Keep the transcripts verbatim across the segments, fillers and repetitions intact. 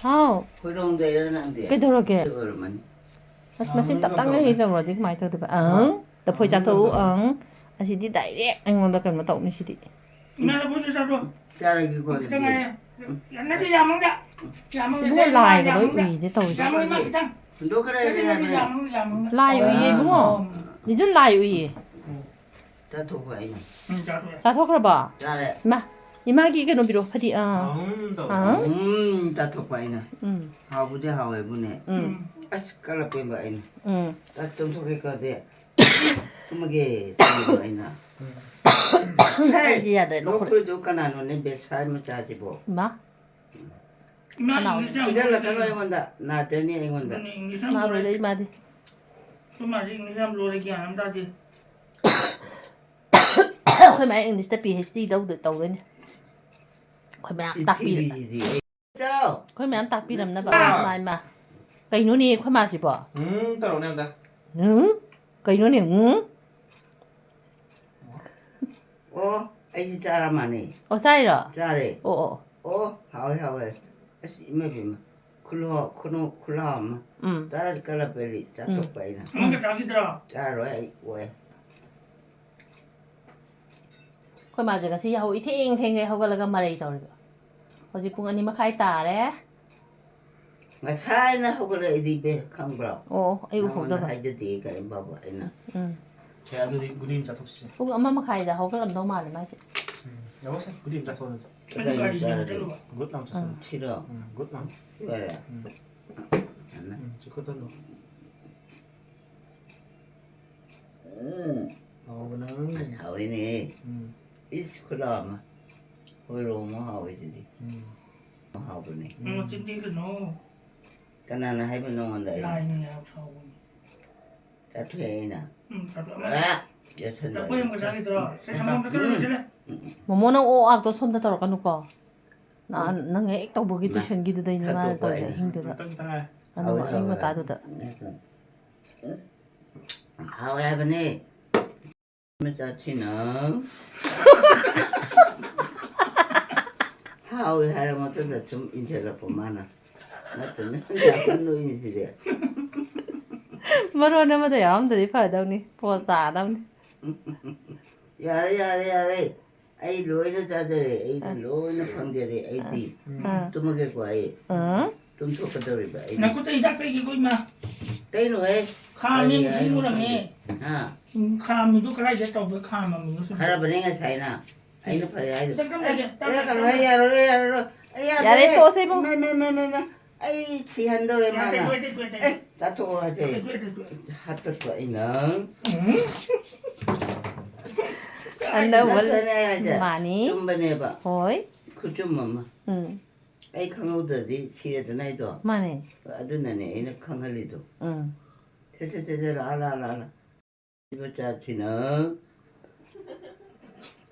ꯍꯥꯎ꯫ ꯈꯣꯏꯔꯣꯡꯗꯩꯔ ꯅꯪꯗꯤ? ꯀꯩꯗꯧꯔꯒꯦ? ꯑꯗꯨ ꯑꯣꯏꯔꯝꯃꯅꯤ꯫ ꯑꯁ, ꯃꯁꯤ ꯇꯞ ꯇꯥꯡꯅ ꯍꯦꯛ ꯇꯧꯔꯗꯤ ꯀꯃꯥꯏꯅ ꯇꯧꯗꯣꯏꯕ? ꯑꯪ꯫ ꯂꯐꯣꯏ ꯆꯥꯊꯣꯛꯎ꯫ ꯑꯪ꯫ ꯑꯁꯤꯗꯤ direct ꯑꯩꯉꯣꯟꯗ ꯀꯩꯅꯣ ꯇꯧꯅꯤ ꯁꯤꯗꯤ꯫ ꯏꯃꯥ ꯂꯐꯣꯏꯗꯨ ꯆꯥꯊꯣꯛ꯫ ꯆꯥꯔꯒꯦꯀꯣ ꯈꯤꯇꯪ ꯑꯗꯨꯗꯤ꯫ ꯉꯥꯏꯔꯦ꯫ ꯅꯠꯇꯦ, ꯌꯥꯝꯃꯒ꯫ ꯌꯥꯝꯃꯒ ꯁꯤꯕꯨ ꯆꯥꯏ, ꯂꯥꯏꯒ ꯂꯣꯏ ꯌꯥꯝꯃꯒ꯫ ꯎꯏꯅꯦ ꯇꯧꯔꯤꯁꯦ꯫ ꯌꯥꯝꯃꯒ ꯏꯃꯥ ꯈꯤꯇꯪ꯫ ꯍꯨꯟꯗꯣꯛꯈ꯭ꯔꯦ ꯅꯠꯇꯦ, ꯅꯠꯇꯦ, ꯍꯥꯏꯕꯅꯦ꯫ ꯌꯥꯝꯃꯒ, ꯌꯥꯝꯃꯒ꯫ ꯂꯥꯏ ꯎꯏꯌꯦ ꯏꯕꯨꯡꯉꯣ꯫ ꯖꯤꯖꯨꯟ ꯂꯥꯏ ꯎꯏꯌꯦ꯫ ꯆꯥꯊꯣꯛꯄ ꯑꯩꯅ꯫ ꯎꯝ, ꯆꯥꯊꯣꯛꯑꯦ꯫ ꯆꯥꯊꯣꯛꯈ꯭ꯔꯕꯣ? ꯆꯥꯔꯦ꯫ ꯏꯃꯥ, ꯏꯃꯥꯒꯤ ꯀꯩꯅꯣ ꯄꯤꯔꯛꯑꯣ, ꯐꯗꯤ-, ꯑꯥ꯫ ꯑꯍꯨꯝ ꯇꯧ꯫ ꯑꯥ꯫ ꯎꯝ, ꯆꯥꯊꯣꯛꯄ ꯑꯩꯅ꯫ ꯎꯝ꯫ ꯍꯥꯎꯕꯨꯗꯤ ꯍꯥꯎꯋꯦꯕꯨꯅꯦ꯫ ꯎꯝ꯫ ꯑꯁ, ꯀꯜꯂꯛꯄꯦꯝꯕ ꯑꯩꯅ꯫ ꯎꯝ꯫ ꯆꯥꯛ ꯇꯨꯝꯊꯣꯛꯀꯦ ꯀꯧꯗꯦ꯫ ꯇꯨꯝꯃꯒꯦ ꯇꯨꯝꯃꯒꯦ ꯑꯩꯅ꯫ ꯍꯦ, ꯑꯩꯁꯦ ꯌꯥꯗ꯭ꯔꯦ, ꯂꯣꯛ ꯈꯨꯔꯦ꯫ ꯂꯣꯛꯈꯨꯏꯗꯨ ꯀꯅꯥꯅꯣꯅꯦ, ꯕꯦꯁꯥꯏ ꯃꯆꯥꯁꯤꯕꯣ? ꯏꯃꯥ꯫ ꯏꯃꯥ, ꯈꯅꯥꯎ꯫ English ꯌꯥꯝ ꯐꯨꯖꯜꯂꯛꯀꯅꯨ ꯂꯣꯜꯂꯦ꯫ ꯑꯩꯉꯣꯟꯗ, ꯅꯥꯗꯅꯤ ꯑꯩꯉꯣꯟꯗ꯫ ꯑꯗꯨꯅꯦ, English ꯌꯥꯝ ꯃꯥ ꯂꯣꯜꯂꯦ꯫ ꯂꯣꯏꯔꯦ ꯏꯃꯥꯗꯤ꯫ ꯑꯩꯈꯣꯏ ꯃꯥꯁꯦ English ꯌꯥꯝ ꯂꯣꯜꯂꯦ, ꯒ꯭ꯌꯥꯟ ꯑꯃ ꯇꯥꯗꯦ꯫ ꯑꯩꯈꯣꯏ ꯃꯥ English ꯇ PhD ꯂꯧꯗ-, ꯇꯧꯗꯣꯏꯅꯦ꯫ ꯑꯩꯈꯣꯏ ꯃꯌꯥꯝ ꯇꯥꯛꯄꯤꯔꯒ꯫ ꯄ꯭ꯔꯤꯊꯤꯕꯤꯁꯤꯗꯤ ꯑꯩ-, ꯆꯥꯎ꯫ ꯑꯩꯈꯣꯏ ꯃꯌꯥꯝ ꯇꯥꯛꯄꯤꯔꯝꯅꯕ꯫ ꯑꯥ꯫ ꯏꯃꯥ, ꯏꯃꯥ꯫ ꯀꯩꯅꯣꯅꯦ ꯑꯩꯈꯣꯏ ꯃꯥꯁꯤꯕꯣ? ꯎꯝ ꯇꯧꯔꯛꯅꯦ ꯑꯝꯇ꯫ ꯎꯝ? ꯀꯩꯅꯣꯅꯦ? ꯎꯝ? ꯑꯣ, ꯑꯩꯗꯤ ꯆꯥꯔ ꯃꯥꯅꯦ꯫ ꯑꯣ, ꯆꯥꯏꯔꯣ? ꯆꯥꯔꯦ꯫ ꯑꯣ, ꯑꯣ꯫ ꯑꯣ, ꯍꯥꯎꯋꯦ, ꯍꯥꯎꯋꯦ꯫ ꯑꯁ, ꯏꯃꯥꯏ ꯄꯦꯝꯃ꯫ ꯈꯨꯂꯣ-, ꯈꯨꯅꯣ-, ꯈꯨꯂꯥꯎ ꯑꯃ꯫ ꯎꯝ꯫ ꯆꯥꯔ ꯀꯜꯂꯛꯄꯗꯤ ꯆꯥꯊꯣꯛꯄ ꯑꯩꯅ꯫ ꯑꯃꯒ ꯆꯥꯈꯤꯗ꯭ꯔꯣ? ꯆꯥꯔꯣꯏ, ꯑꯩ ꯑꯣꯏ꯫ ꯑꯩꯈꯣꯏ ꯃꯥꯁꯦ ꯉꯁꯤ ꯌꯥꯍꯧ ꯏꯊꯦꯡ ꯊꯦꯡꯉꯩ ꯍꯧꯒꯠꯂꯒ ꯃꯔꯩ ꯇꯧꯔꯤꯕ꯫ ꯍꯧꯖꯤꯛ ꯄꯨꯡ ꯑꯅꯤ ꯃꯈꯥꯏ ꯇꯥꯔꯦ꯫ ꯉꯁꯥꯏꯅ ꯍꯧꯒꯠꯂꯛꯏꯗꯤ ꯏꯕꯦ, ꯈꯪꯕ꯭ꯔꯣ? ꯑꯣ, ꯑꯩ ꯅꯉꯣꯟꯗ ꯎꯍꯧꯗꯕ꯫ ꯍꯥꯏꯖꯗꯦ ꯀꯔꯤꯝ ꯐꯥꯎꯕ ꯑꯩꯅ꯫ ꯎꯝ꯫ ꯁꯦ, ꯑꯗꯨꯗꯤ ꯒꯨꯂꯤ ꯑꯃ ꯆꯥꯊꯣꯛꯁꯤꯁꯦ꯫ ꯄꯨꯡ ꯑꯃ ꯃꯈꯥꯏꯗ ꯍꯧꯒꯠꯂꯝꯗꯧ ꯃꯥꯜꯂꯦ ꯃꯥꯏꯁꯦ꯫ ꯎꯝ꯫ ꯌꯥꯎꯁꯦ, ꯒꯨꯂꯤ ꯑꯃ ꯆꯥꯊꯣꯛꯑꯁꯦ꯫ ꯑꯩꯁꯨ ꯒꯥꯔꯤ ꯌꯦꯡꯕ ꯆꯠꯂꯨꯕ꯫ ꯒꯨꯠ ꯂꯥꯎ ꯆꯥꯁꯜꯂꯣ꯫ ꯁꯤꯔꯣ? ꯎꯝ, ꯒꯨꯠ ꯂꯥꯎ꯫ ꯁꯤ ꯑꯣꯏꯔꯦ? ꯎꯝ꯫ ꯑꯅ꯫ ꯎꯝ, ꯁꯤ ꯈꯨꯠꯇ ꯂꯣ꯫ ꯎꯝ꯫ ꯍꯥꯎꯕꯅ꯫ ꯑꯁ, ꯍꯥꯎꯋꯤꯅꯦ꯫ ꯎꯝ꯫ ꯏꯁ, ꯈꯨꯂꯥꯎ ꯑꯃ꯫ ꯍꯣꯏꯔꯣꯡ ꯑꯃ ꯍꯥꯎꯋꯤꯗꯨꯗꯤ꯫ ꯎꯝ꯫ ꯍꯥꯎꯕꯅꯦ꯫ ꯅꯪ ꯃꯆꯤꯟ ꯊꯤꯒꯅꯨ꯫ ꯀꯅꯥꯅ ꯍꯥꯏꯕ ꯅꯉꯣꯟꯗ ꯑꯩ? ꯂꯥꯏꯅ ꯌꯥꯝ ꯁꯥꯎꯕꯅꯤ꯫ ꯆꯥꯊꯣꯛꯑꯦ ꯑꯩꯅ꯫ ꯎꯝ, ꯆꯥꯊꯣꯛꯑꯦ꯫ ꯑ, ꯌꯣꯠꯁꯟꯕ ꯂꯐꯣꯏ ꯑꯩꯅ꯫ ꯑꯃꯒ ꯆꯥꯈꯤꯗ꯭ꯔꯣ? ꯁꯦ, ꯁꯪꯒꯣꯝ ꯈꯛꯇ ꯂꯣꯏꯁꯤꯜꯂꯦ꯫ ꯃꯣꯃꯣ, ꯅꯪ ꯑꯣ ꯑꯥꯛꯇꯣ ꯁꯣꯝꯗ ꯇꯧꯔꯛꯀꯅꯨꯀꯣ꯫ ꯅꯍꯥꯟ ꯎꯝ꯫ ꯅꯪ ꯍꯦꯛ ꯇꯧꯕꯒꯤ ꯃꯥ ꯇꯨꯏꯁꯟꯒꯤꯗꯨꯗꯩꯅꯦ ꯃꯥꯅ ꯊꯥꯗꯣꯛꯄ ꯇꯧꯔꯤꯁꯦ ꯑꯩꯅ꯫ ꯑꯍꯤꯡꯗꯨꯗ꯫ ꯈꯤꯇꯪ ꯈꯤꯇꯪ ꯉꯥꯏ꯫ ꯑꯗꯨꯒ ꯍꯥꯎꯋꯦ, ꯑꯌꯨꯛ ꯍꯥꯎꯋꯦ, ꯉꯟꯇꯥꯗꯨꯗ꯫ ꯍꯥꯎꯋꯦ꯫ ꯍꯥꯎꯋꯦ ꯍꯥꯏꯕꯅꯦ꯫ ꯃꯆꯥ ꯊꯤꯅ꯫ ꯍꯥꯎꯋꯦ ꯍꯥꯏꯔ ꯃꯇꯨꯡꯗ ꯁꯨꯝ ꯏꯟꯁꯤꯜꯂꯛꯄ ꯃꯥꯅ꯫ ꯅꯠꯇꯅ ꯌꯥꯝ ꯅꯣꯏꯅꯤ ꯁꯤꯗꯤ꯫ ꯃꯔꯣꯟ ꯑꯃꯗ ꯌꯥꯎꯔꯝꯗꯗꯤ ꯐꯗꯧꯅꯤ, ꯄꯣ ꯆꯥꯗꯧꯅꯤ꯫ ꯌꯥꯔꯦ, ꯌꯥꯔꯦ, ꯌꯥꯔꯦ꯫ ꯑꯩ ꯂꯣꯏꯅ ꯆꯥꯖꯔꯦ, ꯑꯩꯗꯤ ꯑ꯫ ꯂꯣꯏꯅ ꯐꯪꯖꯔꯦ, ꯑꯩꯗꯤ꯫ ꯑ꯫ ꯇꯨꯝꯃꯒꯦꯀꯣ ꯑꯩ꯫ ꯑ꯫ ꯇꯨꯝꯊꯣꯛꯀꯗꯧꯔꯤꯕ ꯑꯩꯗꯤ꯫ ꯅꯈꯨꯠꯇ ꯍꯤꯗꯥꯛ ꯇꯩꯒꯦꯀꯣ, ꯏꯃꯥ꯫ ꯇꯩꯅꯨꯍꯦ꯫ ꯈꯥꯝꯃꯤ, ꯀꯔꯤ ꯃꯁꯤꯡ ꯍꯥꯏꯅꯣ ꯎꯔꯝꯃꯦ꯫ ꯈꯪꯗꯦ꯫ ꯍꯥ? ꯎꯝ, ꯈꯥꯝꯃꯤꯗꯨ ꯀꯗꯥꯏꯗ ꯇꯧꯕ ꯈꯥꯝꯃꯝꯃꯤꯅꯣ ꯁꯤꯕꯣ? ꯐꯔꯕꯅꯦ ꯉꯁꯥꯏꯅ꯫ ꯑꯩꯅ ꯐꯔꯦ ꯍꯥꯏꯗꯣ꯫ ꯇꯞ ꯇꯞ ꯑꯦ, ꯂꯩꯒꯦ, ꯇꯞ ꯑꯦ, ꯇꯞ ꯀꯩꯅꯣ, ꯇꯞ꯫ ꯌꯥꯔꯔꯣꯏ, ꯌꯥꯔꯔꯣꯏ꯫ ꯑꯩ ꯌꯥꯔꯦ, ꯌꯥꯗꯔꯦ꯫ ꯇꯣꯛꯑꯁꯦ ꯏꯕꯨꯡ꯫ ꯏꯃꯥ, ꯏꯃꯥ, ꯏꯃꯥ, ꯏꯃꯥ, ꯏꯃꯥ꯫ ꯑꯩ ꯁꯤꯍꯟꯗꯧꯔꯦ ꯌꯥꯗꯦ, ꯃꯥꯅ꯫ ꯂꯣꯏꯗꯦ, ꯂꯣꯏꯗꯦ꯫ ꯑꯦ, ꯆꯥꯊꯣꯛꯑꯣ ꯍꯥꯏꯁꯦ꯫ ꯂꯣꯏꯗꯦ, ꯂꯣꯏꯗꯦ꯫ ꯍꯥꯠꯇꯠꯄ ꯑꯩꯅ꯫ ꯎꯝ꯫ ꯑꯅꯧꯕ ꯅꯠꯇ꯭ꯔꯅꯦ ꯑꯩ ꯍꯥꯏꯁꯦ? ꯃꯥꯅꯤ꯫ ꯆꯨꯝꯕꯅꯦꯕ꯫ ꯍꯣꯏ꯫ ꯈꯨꯆꯨꯝ ꯑꯃ꯫ ꯎꯝ꯫ ꯑꯩ ꯈꯪꯍꯧꯗ꯭ꯔꯗꯤ ꯁꯤꯔꯦꯗꯅ ꯑꯩꯗꯣ꯫ ꯃꯥꯅꯦ꯫ ꯑꯗꯨꯅꯅꯦ ꯑꯩꯅ ꯈꯪꯍꯜꯂꯤꯗꯣ꯫ ꯎꯝ꯫ ꯁꯦ, ꯁꯦ, ꯁꯦ, ꯁꯦ, ꯂꯥꯛꯑꯣ, ꯂꯥꯛꯑꯣ, ꯂꯥꯛꯑꯣ, ꯂꯥꯛꯑꯣ꯫ ꯃꯆꯥꯁꯤꯅ꯫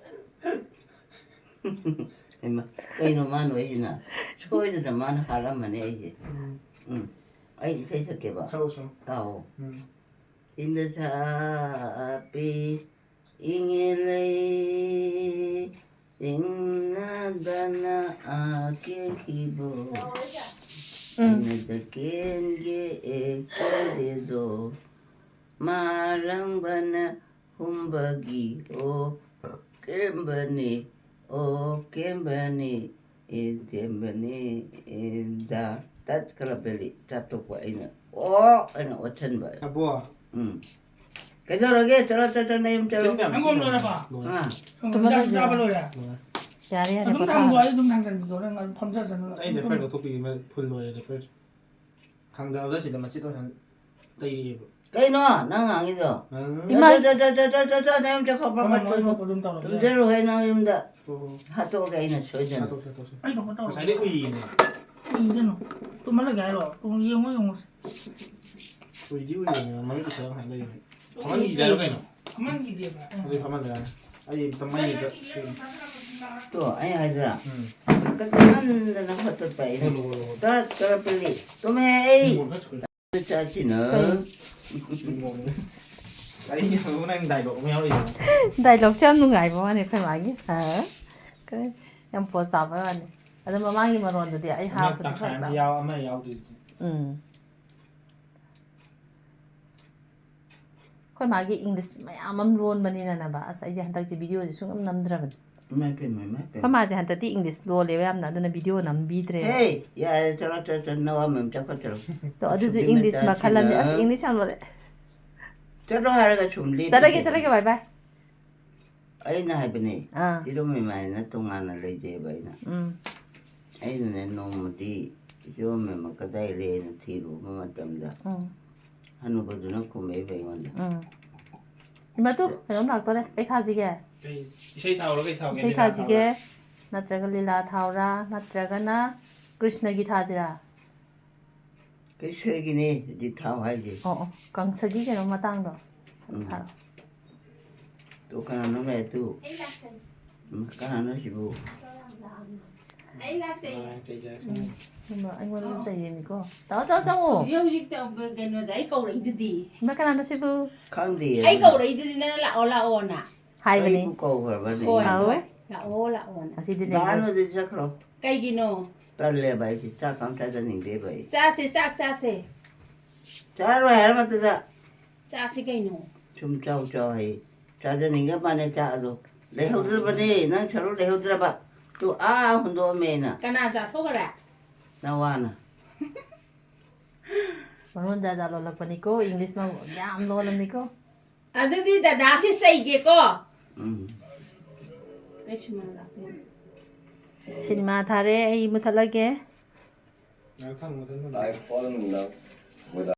ꯍꯩꯃꯥ, ꯀꯩꯅꯣ ꯃꯥ ꯅꯣꯏꯁꯤꯅ? ꯁꯣꯏꯗꯅ ꯃꯥꯅ ꯍꯥꯠꯂꯝꯃꯅꯤ ꯑꯩꯁꯦ꯫ ꯎꯝ꯫ ꯎꯝ꯫ ꯑꯩ ꯏꯁꯩ ꯁꯛꯀꯦꯕ꯫ ꯁꯛꯑꯣ, ꯁꯛꯑꯣ꯫ ꯇꯥꯎꯑꯣ꯫ ꯎꯝ꯫ ꯏꯪꯗ ꯁꯥꯄꯤ ꯏꯪꯉꯦ ꯂꯩ, ꯆꯤꯡꯅꯗꯅ ꯑꯥ ꯀꯦꯈꯤꯕꯣ꯫ ꯎꯝ꯫ ꯑꯩꯅꯗ ꯀꯦꯟꯒꯦ ꯑꯦ ꯀꯦꯟꯗꯦꯗꯣ꯫ ꯃꯥꯂꯪꯕꯅ ꯍꯨꯝꯕꯒꯤ ꯑꯣ ꯀꯦꯝꯕꯅꯤ, ꯑꯣ ꯀꯦꯝꯕꯅꯤ, ꯏꯟ ꯇꯦꯝꯕꯅꯤ, ꯏꯟ ꯗ ꯇꯠ ꯀꯂꯄꯦꯂꯤ ꯇꯠꯇꯣꯛꯄ ꯑꯩꯅ ꯑꯣ ꯑꯩꯅ ꯑꯣꯠꯁꯟꯕ꯫ ꯑꯕꯣ꯫ ꯎꯝ꯫ ꯀꯩꯗꯧꯔꯒꯦ? ꯆꯠꯂꯣ, ꯆꯠꯂꯣ, ꯅꯌꯨꯝ ꯆꯠꯂꯣ꯫ ꯅꯪ ꯂꯣꯏꯔꯕ? ꯂꯣꯏꯔꯦ꯫ ꯑꯥ꯫ ꯆꯥꯛ ꯆꯥꯕ ꯂꯣꯏꯔꯦ? ꯂꯣꯏꯔꯦ꯫ ꯌꯥꯔꯦ, ꯌꯥꯔꯦ, ꯑꯗꯨꯝ ꯄꯣꯊꯥꯔꯣ꯫ ꯊꯥꯡꯗꯣꯛꯑꯣ, ꯑꯗꯨꯝ ꯊꯥꯡꯖꯟꯕꯤꯌꯣ, ꯅꯪ ꯑꯗꯨꯝ ꯐꯝꯖꯁꯅꯨ꯫ ꯑꯩ ꯗꯥꯏꯄꯔ ꯂꯧꯊꯣꯛꯄꯤꯒꯦ, ꯐꯨꯜ ꯂꯣꯏꯔꯦ ꯗꯥꯏꯄꯔ꯫ ꯊꯥꯡꯗꯕꯗ ꯁꯤꯗ ꯃꯆꯦꯠ ꯑꯃ ꯇꯩꯔꯛꯑꯦꯕ꯫ ꯀꯩꯅꯣ ꯅꯪ ꯉꯥꯡꯉꯤꯗꯣ? ꯎꯝ꯫ ꯏꯃꯥ꯫ ꯆꯠ, ꯆꯠ, ꯆꯠ, ꯅꯌꯨꯝ ꯆꯠꯈꯣ, ꯐꯠ, ꯐꯠ ꯐꯃꯨꯡ ꯇꯨꯝꯃꯣ꯫ ꯑꯣꯏꯅ ꯑꯗꯨꯝ ꯇꯧꯔꯒꯦ꯫ ꯇꯨꯝꯖꯔꯨꯍꯦ ꯅꯪ ꯌꯨꯝꯗ꯫ ꯍꯣꯏ, ꯍꯣꯏ, ꯍꯣꯏ꯫ ꯍꯥꯠꯇꯣꯛꯑꯒꯦ ꯑꯩꯅ ꯁꯣꯏꯗꯅ꯫ ꯍꯥꯠꯇꯣꯛꯁꯦ, ꯍꯥꯠꯇꯣꯛꯁꯦ꯫ ꯑꯩ ꯀꯩꯅꯣ ꯇꯧꯔꯒꯦ꯫ ꯉꯁꯥꯏꯗꯩ ꯎꯏꯔꯤꯅꯦ꯫ ꯎꯏꯁꯅꯨ꯫ ꯇꯨꯝꯍꯜꯂꯒꯦ ꯍꯥꯏꯔꯣ? ꯇꯨꯝ-, ꯌꯦꯡꯉꯣ, ꯌꯦꯡꯉꯣ꯫ ꯎꯏꯗꯤ ꯎꯏꯔꯤꯅꯦ, ꯃꯃꯤꯠꯀꯤ ꯁꯔꯨꯛ ꯉꯥꯏꯍꯥꯛ ꯂꯩꯔꯤꯅꯦ꯫ ꯐꯃꯟꯒꯤ ꯏꯖꯥꯏꯔꯣ ꯀꯩꯅꯣ? ꯐꯃꯟꯒꯤꯗꯤ ꯑꯗꯨꯗꯤ ꯐꯃꯟꯗ ꯌꯥꯔꯦ꯫ ꯑꯩ ꯑꯝꯇ ꯃꯩ ꯑꯝꯇ ꯁꯦꯝ-, ꯇꯣ, ꯑꯩ ꯍꯥꯏꯗ꯭ꯔꯥ? ꯎꯝ꯫ ꯍꯥꯀꯠꯆꯃꯟꯗꯅ ꯍꯣꯠꯇꯠꯄ ꯑꯩꯅ꯫ ꯍꯣꯠꯂꯣ, ꯍꯣꯠꯂꯣ, ꯍꯣꯠꯂꯣ꯫ ꯇꯠ ꯇꯔꯄꯂꯤ꯫ ꯇꯨꯝꯃꯦ ꯑꯩ꯫ ꯃꯣꯔꯣꯛ ꯈꯔ ꯁꯨꯔꯦ꯫ ꯆꯥꯁꯤꯅ꯫ ꯀꯩ? ꯑꯩ ꯅꯪ ꯗꯥꯏꯂꯣꯛ ꯑꯃ ꯌꯥꯎꯔꯤꯗꯅ꯫ ꯗꯥꯏꯂꯣꯛꯁꯦ ꯌꯥꯝ ꯅꯨꯡꯉꯥꯏꯕ ꯋꯥꯅꯤ ꯑꯩꯈꯣꯏ ꯃꯥꯒꯤ꯫ ꯍꯥ? ꯀꯩ? ꯌꯥꯝ ꯄꯣꯁ ꯇꯥꯕ ꯋꯥꯅꯤ꯫ ꯑꯗꯣ ꯃꯃꯥꯡꯒꯤ ꯃꯔꯣꯟꯗꯗꯤ ꯑꯩ ꯑꯃ ꯍꯥꯞꯄꯗꯤ ꯇꯪꯈꯥꯏ ꯑꯃꯗꯤ ꯐꯔꯛ ꯌꯥꯎ ꯑꯃ ꯌꯥꯎꯗ꯭ꯔꯤꯗꯨꯗꯤ꯫ ꯎꯝ꯫ ꯑꯩꯈꯣꯏ ꯃꯥꯒꯤ ꯏꯪꯂꯤꯁ ꯃꯌꯥꯝ ꯑꯃ ꯂꯣꯟꯕꯅꯤꯅꯅꯦꯕ, ꯑꯁ, ꯑꯩꯁꯦ ꯍꯟꯗꯛꯁꯦ ꯚꯤꯗꯤꯑꯣꯁꯦ ꯁꯨꯡꯅꯝ ꯅꯝꯗ꯭ꯔꯕꯅꯤ꯫ ꯏꯃꯥꯏ ꯄꯦꯝꯃ, ꯏꯃꯥꯏ ꯄꯦꯝꯃ꯫ ꯑꯩꯈꯣꯏ ꯃꯥꯁꯦ ꯍꯟꯗꯛꯇꯤ ꯏꯪꯂꯤꯁ ꯂꯣꯜꯂꯦꯕ ꯌꯥꯝꯅ, ꯑꯗꯨꯅ ꯚꯤꯗꯤꯑꯣ ꯅꯝꯕꯤꯗ꯭ꯔꯦꯕ꯫ ꯍꯦ, ꯌꯥꯔꯦ, ꯆꯠꯂꯣ, ꯆꯠꯂꯣ, ꯆꯠꯂꯣ, ꯅꯋꯥ ꯃꯌꯥꯝ ꯆꯠꯈꯣ, ꯆꯠꯂꯣ꯫ ꯑꯗꯣ ꯑꯗꯨꯁꯨ ꯁꯨꯕꯤ ꯏꯪꯂꯤꯁ ꯃꯆꯥꯁꯤꯡꯅ ꯃꯈꯜ ꯑꯃꯗꯤ, ꯑꯁ, ꯏꯪꯂꯤꯁ ꯌꯥꯝ ꯂꯣꯜꯂꯦ꯫ ꯆꯠꯂꯣ ꯍꯥꯏꯔꯒ ꯁꯨꯝ ꯂꯦꯞꯄꯤ ꯆꯠꯂꯒꯦ, ꯂꯩꯕ꯫ ꯆꯠꯂꯒꯦ, ꯕꯥꯏ ꯕꯥꯏ꯫ ꯑꯩꯅ ꯍꯥꯏꯕꯅꯦ, ꯑꯥ꯫ ꯏꯔꯣꯝ ꯏꯃꯥꯏꯅ ꯇꯣꯉꯥꯟꯅ ꯂꯩꯖꯩꯑꯕ ꯑꯩꯅ꯫ ꯎꯝ꯫ ꯑꯩꯅꯅꯦ ꯅꯣꯡꯃꯗꯤ ꯏꯆꯦ ꯑꯣꯃꯦꯝꯃ ꯀꯗꯥꯏ ꯂꯩꯅ ꯊꯤꯔꯨꯕ ꯃꯇꯝꯗ ꯎꯝ꯫ ꯍꯅꯨꯕꯗꯨꯅ ꯈꯨꯝꯃꯛꯏꯕ ꯑꯩꯉꯣꯟꯗ꯫ ꯎꯝ꯫ ꯏꯃꯥꯇꯨ, ꯀꯩꯅꯣꯝ ꯂꯥꯛꯇꯣꯔꯦ꯫ ꯀꯩ ꯊꯥꯁꯤꯒꯦ? ꯀꯩ ꯏꯁꯩ ꯊꯥꯎꯔꯣ, ꯀꯩ ꯊꯥꯎꯒꯦ? ꯏꯁꯩ ꯂꯤꯂꯥ ꯊꯥꯁꯤꯒꯦ? ꯊꯥꯎꯔꯣ? ꯅꯠꯇ꯭ꯔꯒ ꯂꯤꯂꯥ ꯊꯥꯎꯔꯥ? ꯅꯠꯇ꯭ꯔꯒꯅ ꯀ꯭ꯔꯤꯁꯅꯒꯤ ꯊꯥꯁꯤꯔꯥ? ꯀꯩꯁꯨꯒꯤꯅꯦ ꯍꯧꯖꯤꯛ ꯊꯥꯎ ꯍꯥꯏꯁꯦ꯫ ꯑꯣ, ꯑꯣ, ꯀꯥꯡꯁꯒꯤ ꯀꯩꯅꯣ ꯃꯇꯥꯡꯗꯣ꯫ ꯎꯝ꯫ ꯊꯥꯔꯣ꯫ ꯇꯨ ꯀꯅꯥꯅꯣ ꯂꯩ ꯇꯨ? ꯎꯝ, ꯀꯅꯥꯅꯣ ꯁꯤꯕꯨ? ꯑꯩ ꯂꯥꯛꯆꯩ꯫ ꯃꯥ ꯆꯩꯖꯔꯁꯅꯨ꯫ ꯏꯃꯥ, ꯑꯩꯉꯣꯟꯗ ꯆꯩꯌꯦꯅꯤꯀꯣ꯫ ꯇꯥꯎ, ꯆꯥꯎ, ꯆꯪꯉꯣ꯫ ꯍꯧꯖꯤꯛ ꯍꯧꯖꯤꯛ ꯇꯧꯕ ꯀꯩꯅꯣꯗ ꯑꯩ ꯀꯧꯔꯛꯏꯗꯨꯗꯤ꯫ ꯏꯃꯥ, ꯀꯅꯥꯅꯣ ꯁꯤꯕꯨ? ꯈꯪꯗꯦ꯫ ꯑꯩ ꯀꯧꯔꯛꯏꯗꯨꯗꯤ ꯅꯪꯅ ꯂꯥꯛꯑꯣ ꯂꯥꯛꯑꯣꯅ꯫ ꯍꯥꯏꯕꯅꯤ꯫ ꯑꯩꯕꯨ ꯀꯧꯈ꯭ꯔꯕꯅꯦ꯫ ꯍꯣꯏ ꯑꯧ꯫ ꯍꯣꯏ꯫ ꯂꯥꯛꯑꯣ ꯂꯥꯛꯑꯣꯅ꯫ ꯉꯁꯤꯗꯤ ꯗꯥ ꯍꯅꯨꯗꯤ ꯆꯠꯈ꯭ꯔꯣ꯫ ꯀꯩꯒꯤꯅꯣ? ꯇꯜꯂꯦꯕ ꯑꯩꯗꯤ ꯆꯥꯛ ꯑꯃ ꯆꯥꯖꯅꯤꯡꯗꯦꯕ ꯑꯩ꯫ ꯆꯥꯁꯦ, ꯆꯥꯛ ꯆꯥꯁꯦ꯫ ꯆꯥꯔꯣꯏ ꯍꯥꯏꯔ ꯃꯇꯨꯡꯗ ꯆꯥꯁꯤ ꯀꯩꯅꯣ? ꯁꯨꯝ ꯆꯥꯎ ꯆꯥꯎ ꯍꯥꯏꯌꯦ꯫ ꯆꯥꯖꯅꯤꯡꯉ ꯃꯥꯅꯦ ꯆꯥꯛ ꯑꯗꯣ꯫ ꯂꯩꯍꯧꯗ꯭ꯔꯕꯅꯦ, ꯅꯪ ꯁꯔꯨꯛ ꯂꯩꯍꯧꯗ꯭ꯔꯕ꯫ ꯇꯨ ꯑꯥ ꯍꯨꯟꯗꯣꯛꯑꯝꯃꯦꯅ꯫ ꯀꯅꯥ ꯆꯥꯊꯣꯛꯈ꯭ꯔꯦ? ꯅꯋꯥꯅ꯫ ꯃꯔꯣꯟ ꯖꯥꯠ ꯖꯥꯠ ꯂꯣꯜꯂꯛꯄꯅꯤꯀꯣ, ꯏꯪꯂꯤꯁ ꯃ-, ꯌꯥꯝ ꯂꯣꯜꯂꯝꯅꯤꯀꯣ꯫ ꯑꯗꯨꯗꯤ ꯗꯗꯥꯁꯦ ꯆꯩꯒꯦꯀꯣ꯫ ꯎꯝ꯫ ꯑꯩ ꯁꯤꯃꯥ ꯂꯥꯛꯇꯣꯏꯅꯦ꯫ ꯁꯤꯅꯦꯃꯥ ꯊꯥꯔꯦ, ꯑꯩ ꯃꯨꯊꯠꯂꯒꯦ꯫ ꯉꯥꯏꯈꯣ, ꯊꯝꯃꯣ, ꯊꯝꯃꯣ꯫ I fall in love with